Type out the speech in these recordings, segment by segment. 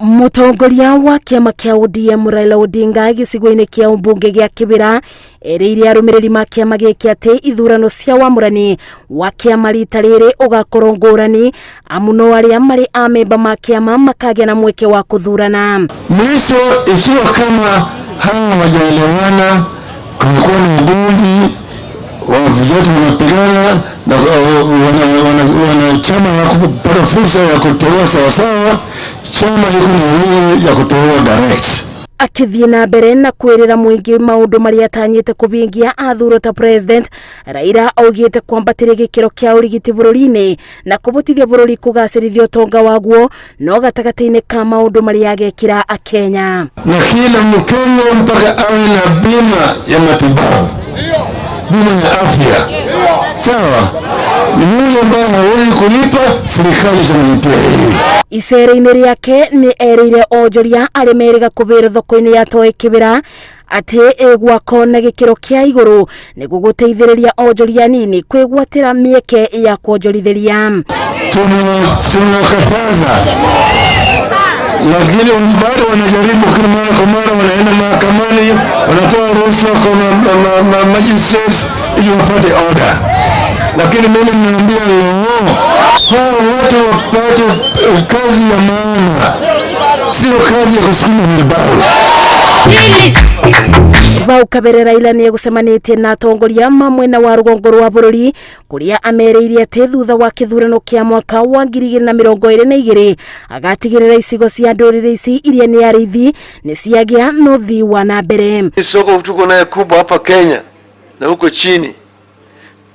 Mũtongoria wa kĩama kĩa ODM Raila Odinga gĩcigo-inĩ kĩa ũmbunge gĩa Kĩbĩra erĩire arũmĩrĩri ma kĩama gĩkĩ atĩ ithurano cia wamũrani wa kĩama rita rĩrĩ ũgakorwo ngũrani amu no arĩa marĩ amemba ma kĩama makagĩa na mweke wa kũthurana. Mwisho, ikiwa kama hawa hawajaelewana, kumekuwa na ugomvi, vijana wanapigana na wanachama wakupata fursa ya kuteua sawasawa, chama iko na uwezo ya kuteua direct. Akĩthiĩ na mbere na kwĩrĩra mũingĩ maũndũ marĩa atanyĩte kũhingia athurwo ta president, Raila augĩte kwambatĩria gĩkĩro kĩa ũrigiti bũrũri-inĩ na kũbotithia bũrũri kũgacĩrithia ũtonga waguo no gatagatĩ-inĩ ka maũndũ marĩa agekĩra akenya. Na kila Mkenya mpaka awe na bima ya matibabu, bima ya afya, sawa. Yule ambaye hawezi kulipa, serikali itamlipia yeye. Icera-inĩ rĩake nĩ erĩire onjoria arĩa merĩga kũbĩra thoko-inĩ ya Toy Kĩbĩra atĩ ĩgwakwo na gĩkĩro kĩa igũrũ nĩguo gũteithĩrĩria onjoria anini kwĩgwatĩra mĩeke ya kuonjorithĩria. Tunakataza, lakini bado wanajaribu kila mara kwa mara, wanaenda mahakamani, wanatoa rushwa kwa magistrates ili wapate order. Lakini mimi naambia leo hawa watu wapate kazi ya maana, sio kazi ya kusukuma wheelbarrow. Bau kabere Raila nĩ egũcemanĩtie na atongoria ma mwena wa rũgongo rwa bũrũri kũrĩa amerĩire atĩ thutha wa kĩthurano kĩa mwaka wa 2022 agatigĩrĩra icigo cia ndũrĩrĩ ici iria nĩ arĩithi nĩ ciagĩa na ũthii wa na mbere. Soko tuko naye kubwa hapa Kenya na huko chini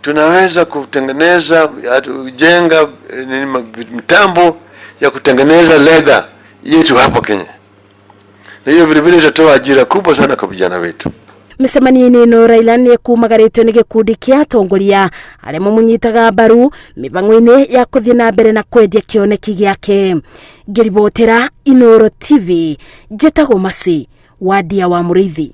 tunaweza kutengeneza, kujenga mtambo ya kutengeneza leather yetu hapa Kenya, na hiyo vile vile itatoa ajira kubwa sana kwa vijana wetu. Mĩcemanio-inĩ ĩno Raila nĩ ekumagarĩtio nĩ gĩkundi kĩa atongoria arĩa mamũnyitaga mbaru mĩbango-inĩ ya kũthiĩ na mbere na kwendia kĩoneki gĩake. Ngĩribotera Inooro TV, njĩtagwo Mercy Wadia wa Mũrĩithi.